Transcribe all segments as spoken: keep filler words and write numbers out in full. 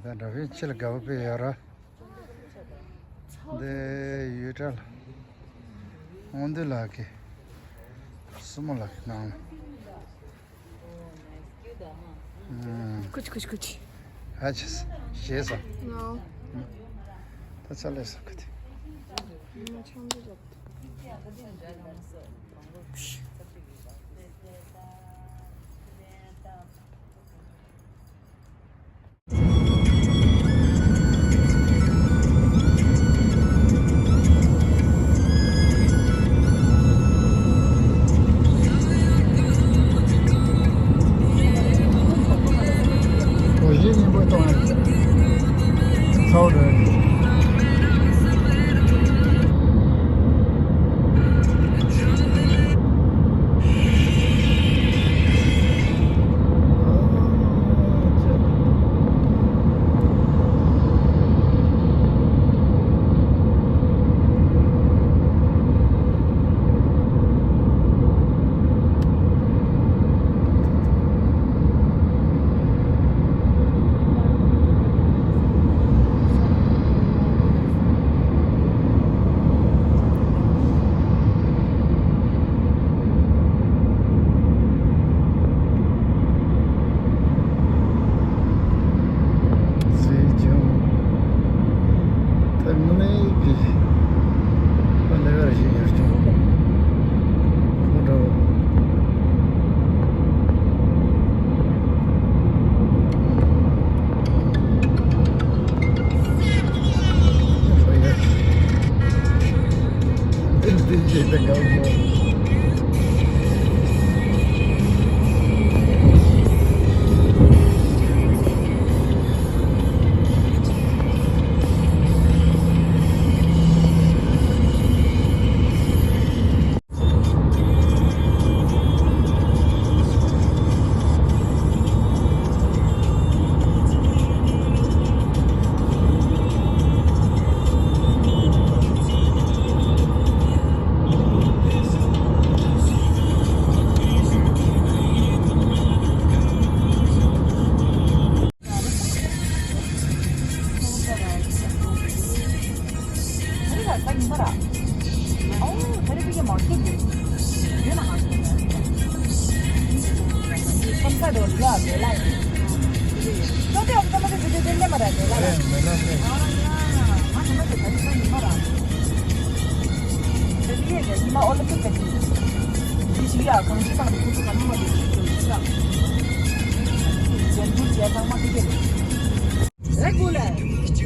ད་འདྲ་བའི་ཕྱི་ལ་དགའ་བོ་དཔེ་ཡོད་ར། འདི་ཡུལ་གྲལ། དབང་འདུས་ལགས་ཀྱི་སྲུ་མོ་ལགས་ཀྱི་ནང་ལ། ཨུམ། ཁུ་ཆུ་ཁུ་ཆུ་ཁུ་ཆུ། ཨ་ཅེ་ཞེས་སོ། ང་། ད་ཆ་ལས་སོ་ཁུ་དེ། ང་ཆང་འདི་རོགས།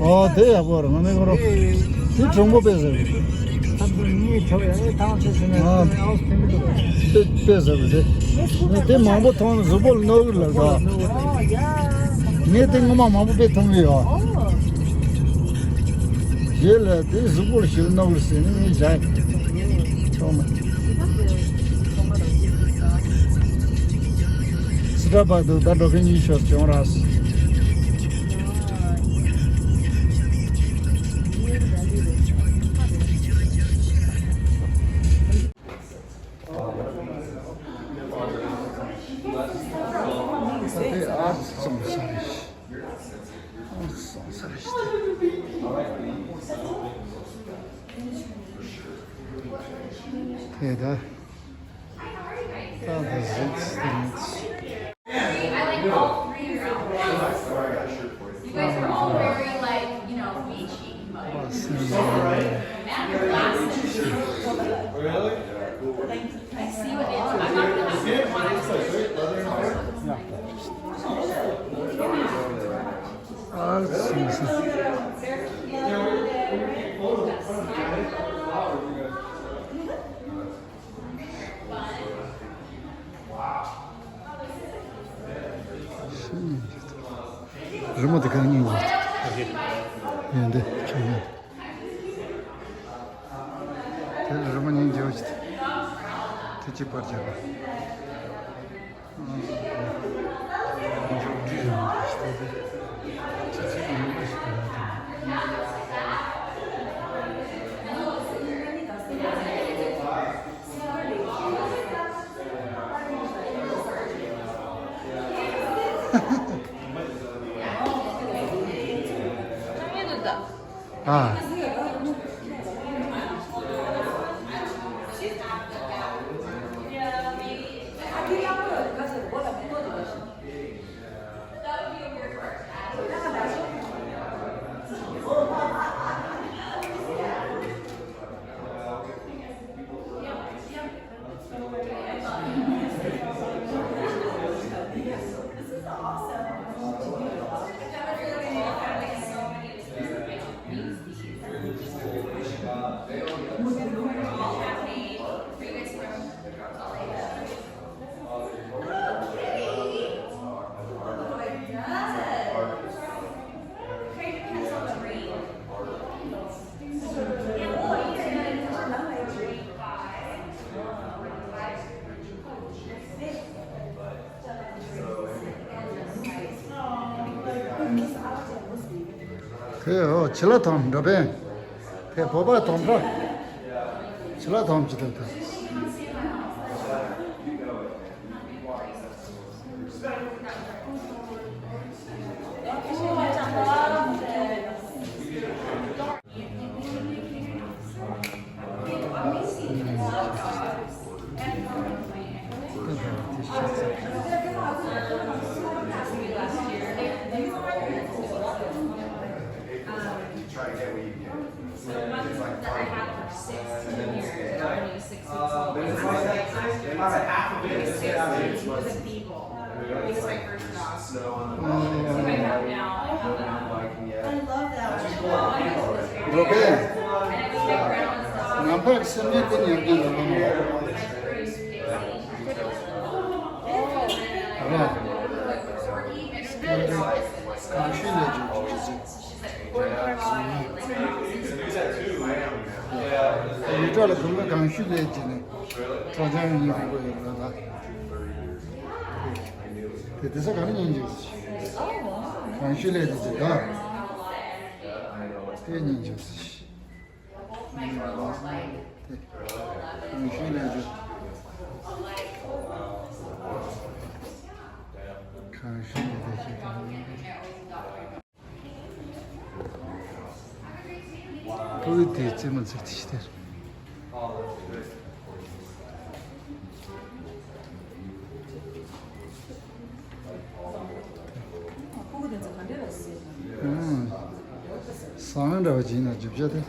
ཨོ་དེ་ཡག་པོ་རེད། ང་མེད་ཁོ་རང་། དེ་གྲོང་པོ་དཔེ་ཟེར་བས། ཨ་དཔེ་དཔེ་ཟེར་བས་དེ། ངས་དེ་མང་པོ་མཐོང་ནས་གཟུགས་པོ་ལ་གནོད་གི་ལབ་ད། ངས་དེ་སྔོན་མ་མང་པོ་དཔེ་མཐོང་གི་ཡོད། རྗེས་ལ་དེ་གཟུགས་པོ་ལ་ཞིག་གནོད་གི་ཟེར་ནས་ངས་བཞག་གི་མཐོང་མ། སི་ཏྲ་བར་དུ་ད་འགྲོ་མཁན་གཉིས་ཤོར་བྱུང་ར། དེ་ད། ད་ད་གཟིགས་ཟིན། རི་མོ་དེ་ག་ཉིད་ཡིན། ཡིན་འདི་ཁྱོད་ཡིན། དེ་རི་མོ་ཉིད་འགྱུར་གྱི་དེ་གཅིག་པར་བྱས་པ། ཨ། ཁོས་ཨོ་བྱི་ལ་ཐོམ་འགྲོ་པས། ཁོས་བོད་པ་ཐོམ་ཁ། བྱི་ལ་ཐོམ་གྱི་འདུག་ད། འགྲོ་གི། ང་ཕར་སེམས་ནས་དེ་ཉར་གྱི་འདུག་ཨ་ལ། གང་ཤེས་ལས་ཀྱི་འཇུག་གི་ཟིན། ཡུལ་གྲགས་ལ་གོམ་པ་གང་ཤུལ་ལས་བྱས་ནས་གྲོགས་ཅང་ཡིན་ཁོ་ཡོད་ལ་ད། དེ་དེ་ས་ག་ནས་ཉན་རྒྱུ། གང་ཤུལ་ལས་དེ་ཅི་ག་དེ་ཉན་རྒྱུ། གང་ཤུལ་ལས་རྒྱུ། གང་ཤུལ་ལས་དེ་ཅི་ག་ཕྲུ་གུ་དེའི་རྩེད་མོ་རྩེ་དེ་ཤི་སྟེར། ཟངས་འདྲ་བ་ཅིག་ཡིན་ན་རྒྱུ་ཆ་དེ།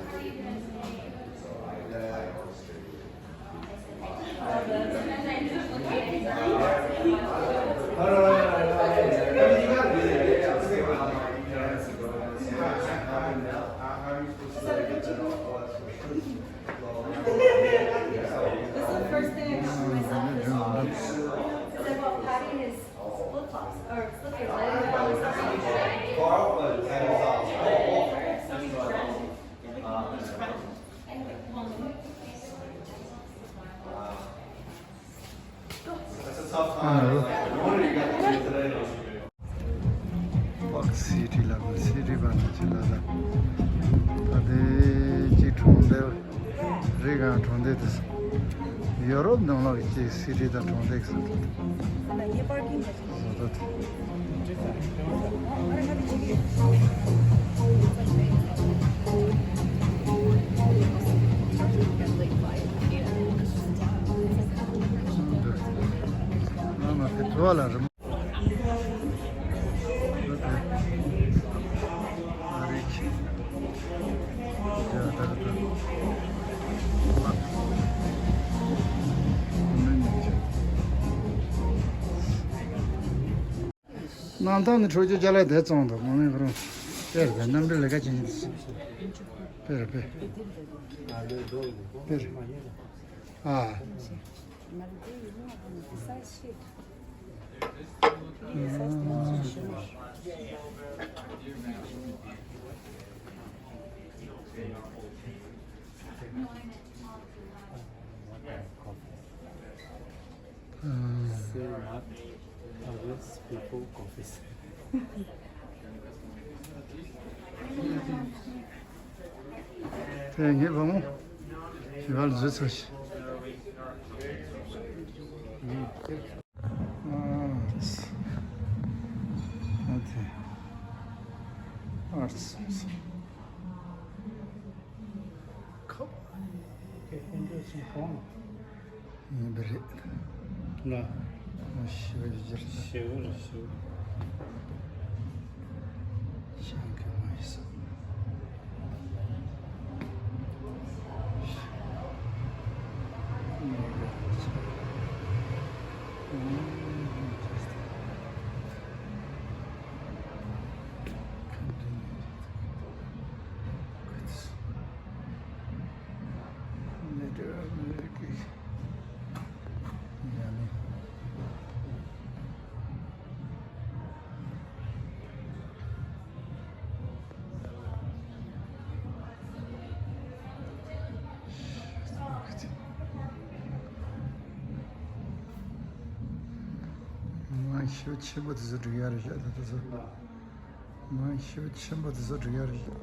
This is the first thing I got for myself this morning. Because I bought Patty his flip-flops, or slippers. I didn't know I was supposed to. ཨ་རོ། སི་ཊི་ལ་སི་ཊི་བ་ན་ཅི་ལ་ལ། ད་ལྟའི་ཅི་གྲོང་རྡལ་རི་སྒང་གྲོང་རྡལ་དུ། ཡོ་རོབ་ནང་ལོགས་ཀྱི་སི་ཊི་དང་གྲོང་རྡལ་གྱི་བཟོ་ལྟ་དེ། ཨ་མ་དེ་བྲོ་བ་ལ་རི་མོ། གནམ་ཐང་ནས་འཕྲོ་རྒྱུ་ཅ་ལག་དེ་བཙོང་དང་མ་ལེན་ཁོ་རང་། དཔེ་རེད་པས། གནམ་གྲུ་ལས་ཀ་བྱེད་མཁན་དེ། དཔེ་རེད་པས། དཔེ་རེད། ཨ། Say not others people confess. དེ་ངའི་བུ་མོ་ཞི་བ་ལ་བཟོས་ཚར་ཤག་ཨ་དེ། ཨ་དེ། ཨ་རྩ། ཡིན་པ་རེད། ལ། ཞི་བའི་སྦྱར་ཞི་བ་རེད། ཞི་བ། ཤང་གི་མ་ཡི་ས། མ་ཤོད་ཆེན་པོ་དེ་ཚོ་འགྲིག་ཡ་རེད་ཤག་ད་དེ་ཚོ། མ་ཤོད་ཆེན་པོ་དེ་ཚོ་འགྲིག་ཡ་རེད་ཤག་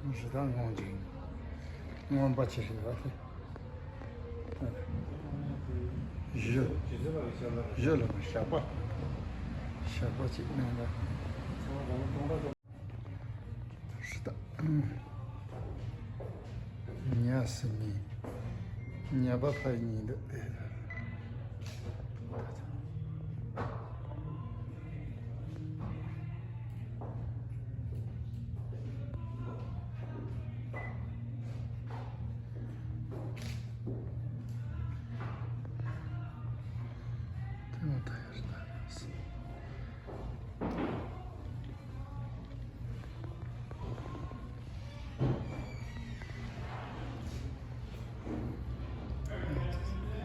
རི་དྭགས་སྔོན་ཅིག་སྔོན་པ་ཅིག་རེད་བ་དེ། གཞུ། གཞུ་ལ་ཞགས་པ། ཞགས་པ་ཅིག་གནང་ད། རི་དྭགས། ཉ་སྲིན་མོ། ཉ་པ་ཕ་གཉིས་འདུག་དེ། དེ་མ་ད་ཡར་ལྟ་རེད།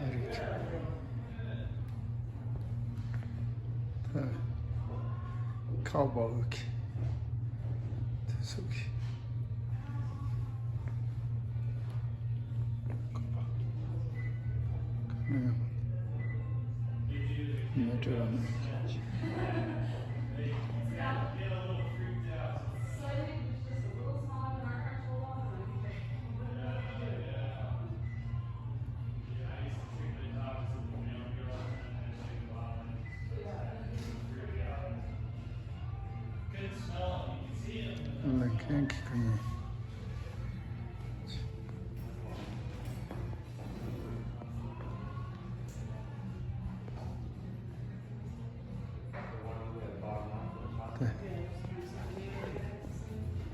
ཨ་རིག་ད་ཁའུ་བོའུ་གི་དེ་ཚོ་གི། ལེན་མཁན་གྱི་ཀུན་ནས།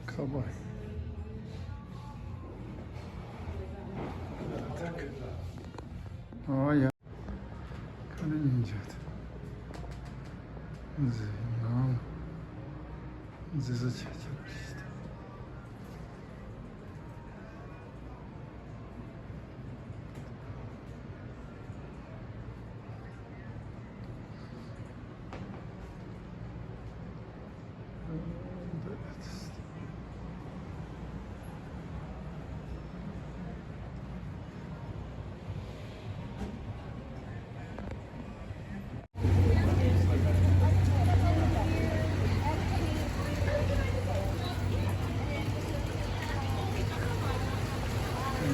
ཁ་པར། ཨོ་ཡ། ཁ་ནས་ཉིན་བྱེད། འཛིན་ནང་འཛིན་བཟོ་བྱས་ཀྱི་རེད།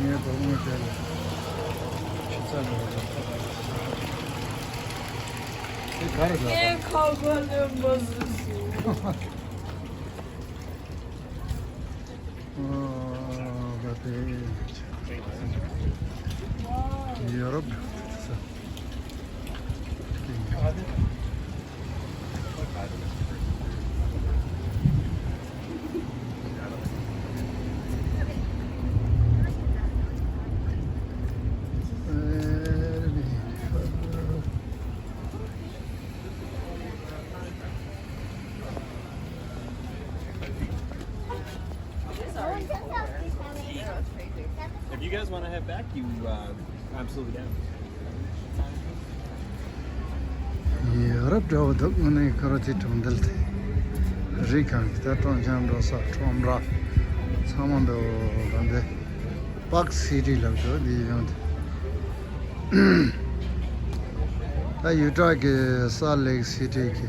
ངའི་བུ་མོ་དེ་ལ་ཆུ་ཚ་རེད་པ། དེ་ག་རེ་ཟ་ངའི་ཁ་པར་ལེན་པ་བཟོས་སོང་། ཨ་ད་དེ་ཡོ་རོབ་ས། If you guys want to head back, you uh, absolutely can. ཡ་རབས་འདྲ་བོ་འདུག་དངོས་གནས་ཁ་རོ་དེ་གྲོང་རྡལ་དེ། རི་སྒང་གི་ད་ཀྲོང་ཆང་འགྲོ་ས་ཁྲོམ་ར་ཚང་མ་འདུག་ག་འདི་པག་སི་ཊི་ལབ་འདུག་འདི་ཡང་ད་ཡུ་ཊ་གི་སཱལ་ལེག་སི་ཊི་གི་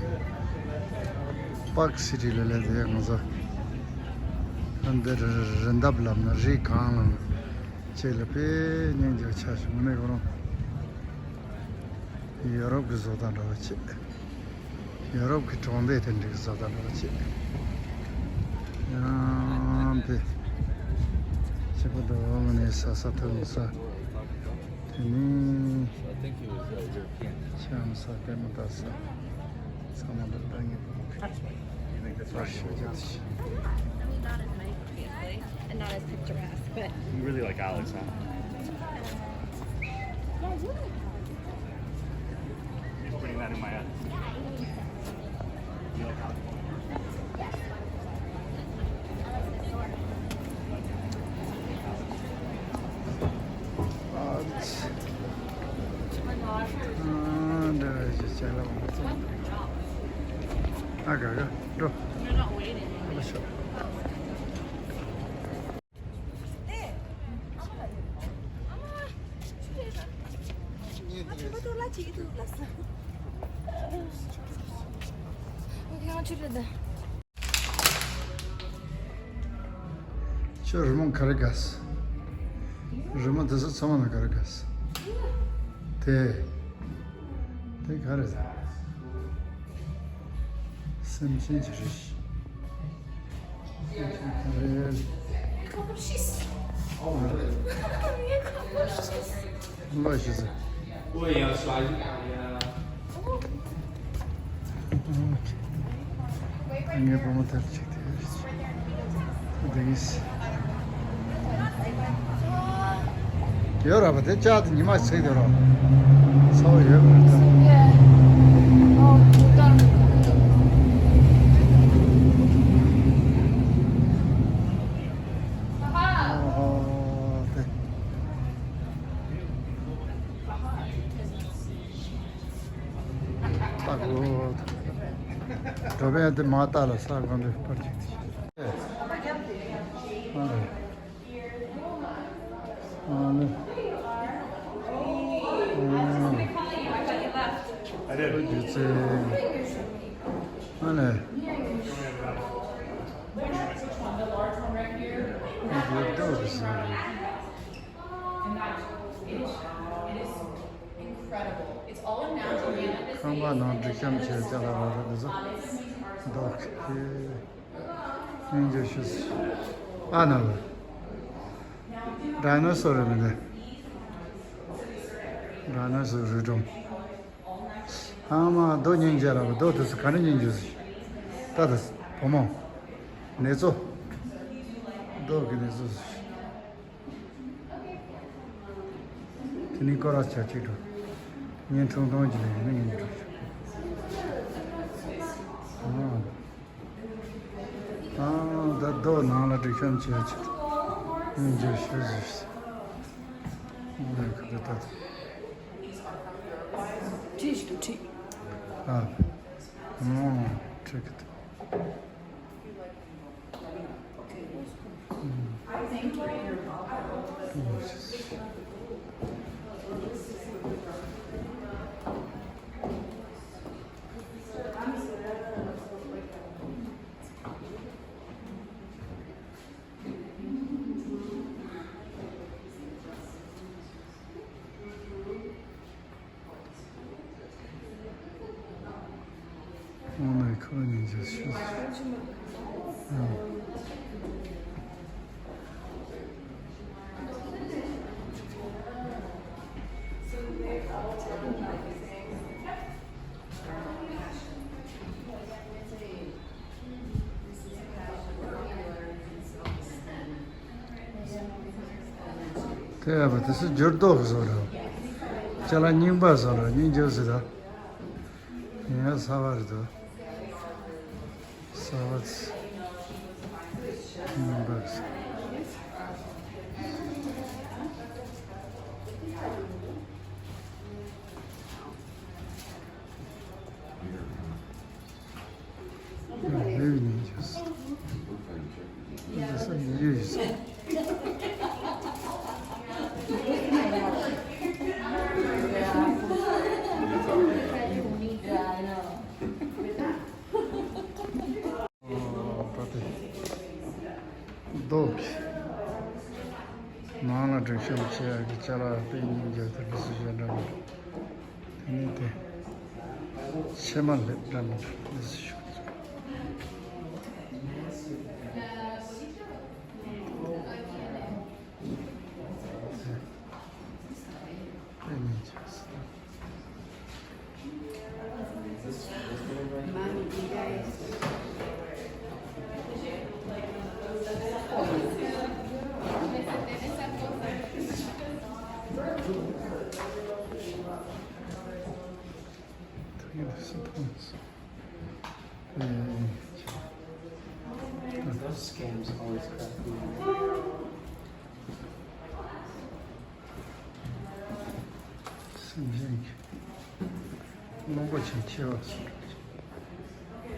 པག་སི་ཊི་ལ་ལས་དེ་ང་ཚོ་འདི་རི་འདབས་ལབ་ན་རི་སྒང་ལབ་ན་ཅིག་ལ་དཔེ་སྙིང་རྗེ་ཆགས་བྱུང་། ངས་ཁོ་རང་ཡོ་རོབ་ཀྱི་བཟོ་ལྟ་འདྲ་བ་བྱེད། ཡོ་རོབ་ཀྱི་གྲོང་སྡེ་དེ་འདྲའི་བཟོ་ལྟ་འདྲ་བ་ཅིག་ཡང་དེ་ཕྱི་པོ་འདུག་ངོ་ནས་ས་ས་ཐོན་ས་དེ་ནི་ཆང་ས་པད་མ་ལྟ་ས་ཚང་མ་འདུག་ད་ངས་པར་ཤོད་རྒྱུ་དེ་ཤི། And not as picturesque, but You really like Alex, huh? You're putting that in my head. You like Alex? ཁྱོད་རི་མོ་ག་རེ་དགའ། རི་མོ་དེ་ཚོ་ཚང་མ་ལ་ག་རེ་དགའ། དེ། དེ་ག་རེ་ཟ། སེམས་ཅན་གྱི་རིགས། སེམས་ཅན་ག་རེ། ངའི་ཁ་པར་ཤི་སོང་། ངའི་ཁ་པར་ཤི་སོང་། ལོ་ཤི་སོང་། ཨོ་ཡ་ཤ་ཡ་ཡ། ངའི་བུ་མོ་དེར་ཅིག་དེ་དེ་ཡིན། ཡོད་ར་བ་དེ་ལྕགས་དེ་ཉི་མ་ཚིག་དེ་རོ། ཚ་བ་ཡོད་པ་རེད་ད། ཨོ་ཧོ་དེ། ལྟ་དགོས། འགྲོ་ཕན་དེ་མ་ལྟ་ལ་ས་གང་དུ་པར་ཅིག་དེ། ཨ་ལེ། ཨ་ལེ། ཨ་ལེ། རྒྱུ་རྩལ། ཨ་ལེ། རྒྱུ་རྡོ་གི་ཟེར། ཁང་པ་ནང་སྒྲིག་གཤོམ་བྱས་ཅ་ལག་ར་ར་འདི་ཚོ་འདུག་སྙིང་རྗེ་ཞུ། ཨ་ན་ལ། ཌའི་ནོ་སོར་རེད་མི་འདུག་ཌའི་ནོ་སོར་རི་སྒྲོམ། ཨ་མ་རྡོ་སྙིང་རྗེ་ར་བ་རྡོ་དེ་ཚོ་ག་ནས་སྙིང་རྗེ་ཟིག་ད་དེ་བུ་མོ། ནེ་ཙོ། རྡོ་གི་ནེ་ཙོ་ཟིག་དེ་ནི་སྐོར་ར་ཆ་གཅིག་འགྲོ། ཉིན་ཐུང་ཐུང་གཅིག་ལ་ཡིན་ན་ངས་འགྲོ། ཨ། ཨ། ད་རྡོ་ནང་ལ་སྒྲིག་གཤོམ་བྱས་ཆེད་ངས་འགྲོ་ཤོད་ཟིག་ཨ་ཁ་ད་ད། ཁྲིད་ཞིག་ཏུ་ཁྲིད། ཨ། ཨ། ཁྲིད་གི་ད། ཨོ་མའི་ཁོ་ཉིན་ཅིག་ཤི། དེ་ཡ་བ་དེ་སུ་འགྱུར་ལྡོག་བཟོ་རེད། ཅ་ལག་རྙིང་པ་བཟོ་རེད། རྙིང་རྗེ་ཟེར་ད། ཡིན་ཡ་གསར་བ་རེད་དོ། གསར་བ་ཚེ་རྙིང་པ་བཟོ། རྡོ་གི་ནང་ལ་སྒྲིག་གཤོམ་བྱེད་ཡག་གི་ཅ་ལག་དཔེ་སྙིང་རྗེ་ཐུབ་པའི་སྲིད་ཇུས་འདྲ་མི་འདུག་དེ་ནས་དེ། ཕྱེ་མ་ལེབ་འདྲ་མི་འདྲ་ཞིག་ཞུ། Those scams always crack me up. སེམས་ཅན་གྱི་རློན་པ་ཆེ་ཆེ་བ་སོགས་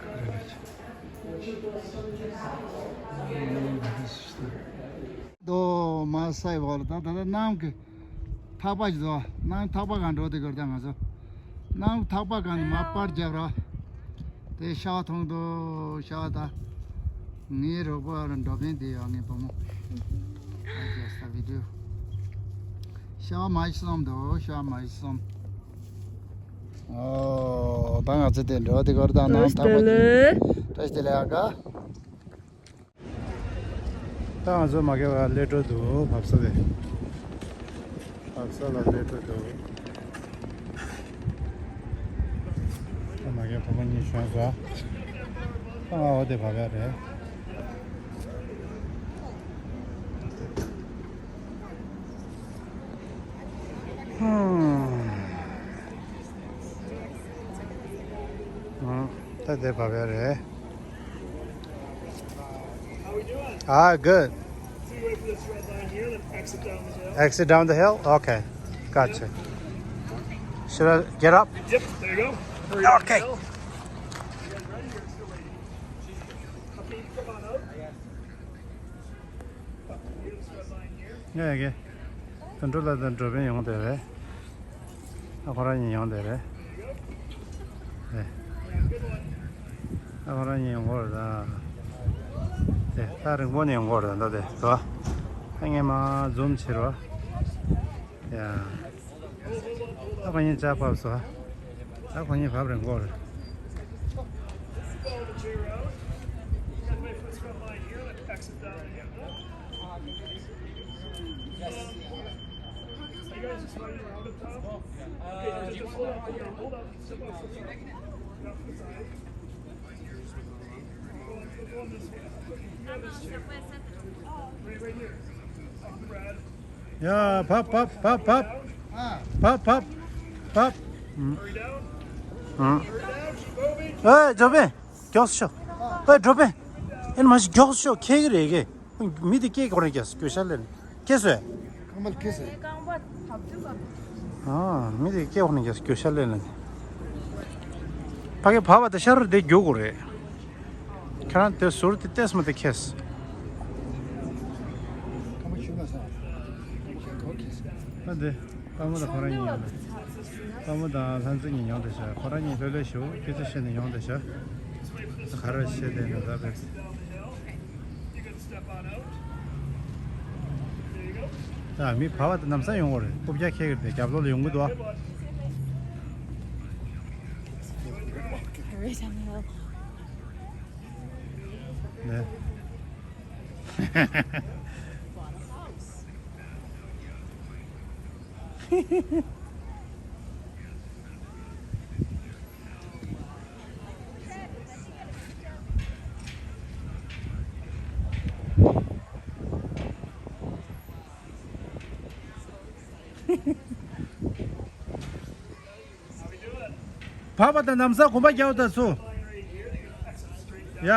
ག་རེ་རེད། རློན་པ་རེད་ཟེར། དོ་མ་སའི་བར་ད་ད་ད་གནམ་གྱི་ཐག་པ་ཞིག་དོ། གནམ་ཐག་པ་གང་འགྲོ་དེ་གར་ད་ང་ཚོ་གནམ་ཐག་པ་གང་ནས་མ་པར་རྒྱབ་ར། དེ་ཤ་བ་མཐོང་དོ་ཤ་བ་ད། ངའི་རོགས་པ་ར་འགྲོ་མཁན་དེ་ཡོད་ངའི་བུ་མོ། ཨ་རྒྱབ་ས་བི་ཌིའོ། ཤ་བ་མ་ཤི་སོང་དོ་ཤ་བ་མ་ཤི་སོང་། ཨོ་ད་ང་ཚོ་དེ་འགྲོ་དེ་གར་ད་གནམ་ཐག་པ་ཞིག་བཀྲ་ཤིས་བདེ་ལེགས། ཨ་ག་ད་ང་ཚོ་མ་གི་བ་སླེབས་འགྲོ་འདུག་བབས་ས་ལ། བབས་ས་ལ་སླེབས་འགྲོ་འདུག་ད་མ་གི་བ་བུ་མོ་གཉིས་བྱོན་སོང་། ད་ང་འོ་དེ་བབས་ཡ་རེད། ཧུམ། ད་དེ་བབས་ཡ་རེད། Ah, good. So you wait for this red line here, then exit down the hill. Exit down the hill? Okay. Gotcha. Should I get up? Yep, there you go. Hurry up. Okay. Come on out. Here's this red line here. ཡ་ཡ་གེ། དོན་གྲུབ་ལགས་དང་འགྲོ་ཕན་ཡོང་བསྡད་རེད། ཨ་ཁོ་རང་གཉིས་ཡོང་བསྡད་རེད། ཨེ། ཨ་ཁོ་རང་གཉིས་ཡོང་གི་རེད་ད། ཨེ། ད་རིང་པོ་ནས་ཡོང་གི་རེད་ད་དེ་དོ། ཨ་ངས་མ་ཛུམ་བྱེད་རོགས། ཡ། ད་ཁོ་གཉིས་ལྕགས་ཕབ་སོང་། ད་ཁོ་གཉིས་བབས་རན་གོ་རེད། Right, right here. Brad. ཡ། བབས་བབས་བབས་བབས། བབས་བབས་བབས། ཨ། ཨ། ཨེ་འགྲོ་ཕན། མགྱོགས་ཤོག་ཨེ་འགྲོ་ཕན། ཨེ་མ་ཞིག་མགྱོགས་ཤོག་ཁྱེད་ཀྱི་རེད་གི། མི་དེ་སྐད་གོ་རེ་རྒྱག་སྐྱོ་ཤ་ལེ་ལེ། ཁྱེད་ཚོས། རྐང་པ་ཁྱེད་ཚོས། ཨ། མི་དེ་སྐད་གོ་རེ་རྒྱག་སྐྱོ་ཤ་ལེ་ལེ། ཕ་གི་བབས་པ་དེ་ཤར་དེ་རྒྱུག་གོ་རེད། ཁྱེད་རང་དེ་ཟུར་དེ་ལྟས་མ་དེ་ཁེས། ཨ་དེ། དཔའ་མོ་དང་ཁོ་རང་གཉིས་ཡོང་དེ། དཔའ་མོ་དང་ལྷ་འཛིན་གཉིས་ཡོང་དེ་ཤག་ཁོ་རང་གཉིས་ལྷོད་ལྷོད་ཞུ་སྐད་ཆ་བཤད་ནས་ཡོང་དེ་ཤག་ག་རེ་བཤད་དེ་ན་ད་བས། ད་མི་བབས་པ་དེ་ནམ་སང་ཡོང་གོ་རེད། རྐུབ་བཀྱག་ཁྱེར་གི་རེད། རྒྱབ་ལོགས་ལ་ཡོང་གི་འདུག་ཨ། ནས། བབས་པ་དང་ནམ་སང་གོམ་པ་རྒྱག་དང་སུ། ཡ།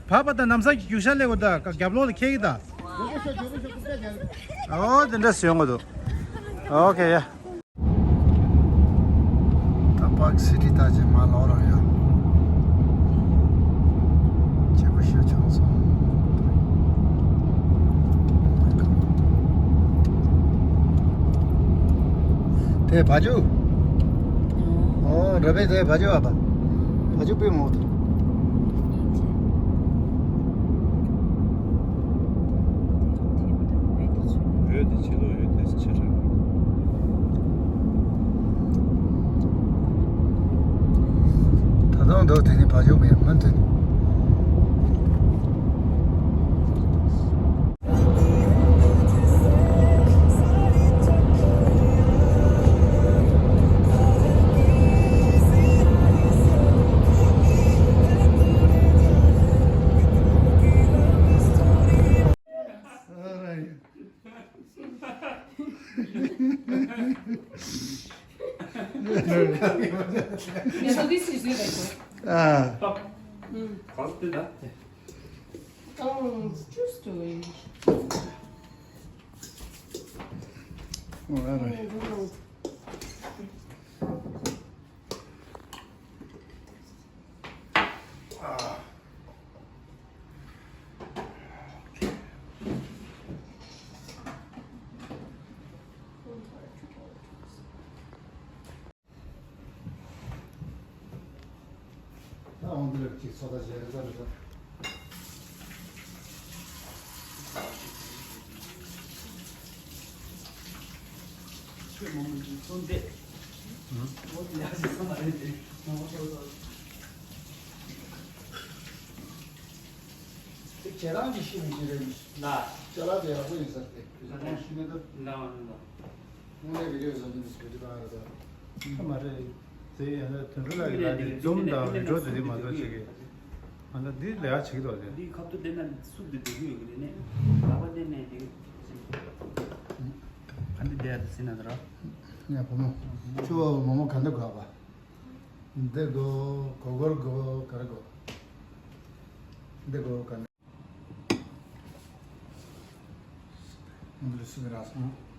བབས་པ་དང་ནམ་སང་གི་རྒྱུག་ཤར་ལེགས་པ་དང་རྒྱབ་ལོགས་ལ་ཁྱེར་གི་དང་། ཨོ་དེ་འདྲ་ཟེར་ཡོང་གི་འདུག་ཨོ་ཁེ་ཡ། ད་པཱརྐ་སི་ཊི་ད་ཅི་མ་ལོག་རོགས་ཡ། སྐྱིད་པོ་ཞིག་བྱུང་སོང་། དེ་བ་ཇུ། ཨོ་ར་བས་དེ་བ་ཇུ་ཨ་བ། བ་ཇུ་པི་མོ་ཏོ། འོད་དེ་ཆེ་ལོ་འོད་དེ་ཆེ་དྲགས། འདུག་དེ་ནི་བ་ཅུང་མེད་མ་འདུག Yeah, so this is it, like, ah. Mm. Oh, it's just a Oh, all right. ད་འོང་འདི་ལ་གཅིག་ཚོད་ལྟ་བྱས་རེད་ད་རེད་ད། ཁྱོད་མང་པོ་ཅིག་ཚོད་འདེད། ཨང་། འོ་དེ་ཡག་ཅིག་སོང་བ་རེད་དེ། མང་པོ་ཚོད་ལྟ། དེ་ཁྱེད་རང་གིས་ཤེས་མི་ཤེས་རེད། ལ། ཅ་ལག་དེ་ཡག་པོ་ཡིན་ས་རེད། ཁྱེད་རང་ཤེས་མེད་ད། འདྲ་བ་འདྲ་བ། དངོས་གནས་བི་ཌིའོ་བཟོ་རྒྱུ་ནི་བི་ཌིའོ་ག་རེ་ད། ཨ་མ་རེད། དེ་ཡང་ན་དོན་གྲུབ་ལགས་ཀྱི་ལ་དེ་ཛུམ་དང་བི་ཌིའོ་དེ་དེ་མ་གཏོགས་བྱེད་ཀྱི། ང་ད་འདི་ལས་ཀ་བྱེད་ཀྱི་འདུག་དེ། འདི་ཁ་ཐུག་བསྡད་ན་སུབ་དེ་སྡོད་ཀྱི་ཡོད་ཀྱི་རེད་ནས། ལག་པ་བསྟན་ནས་དེ། ཨ་འདི་བསྡད་དེ་ཟིན་ན་ད་ར། ཡ་བུ་མོ། ཁྱོད་མོག་མོག་ག་འདྲ་དགོས་པ། འདི་དགོས། གོ་གོར་དགོས། ག་རེ་དགོས། འདི་དགོས་ག་འདྲ། འདི་ལ་སུབ་རག་སོང་།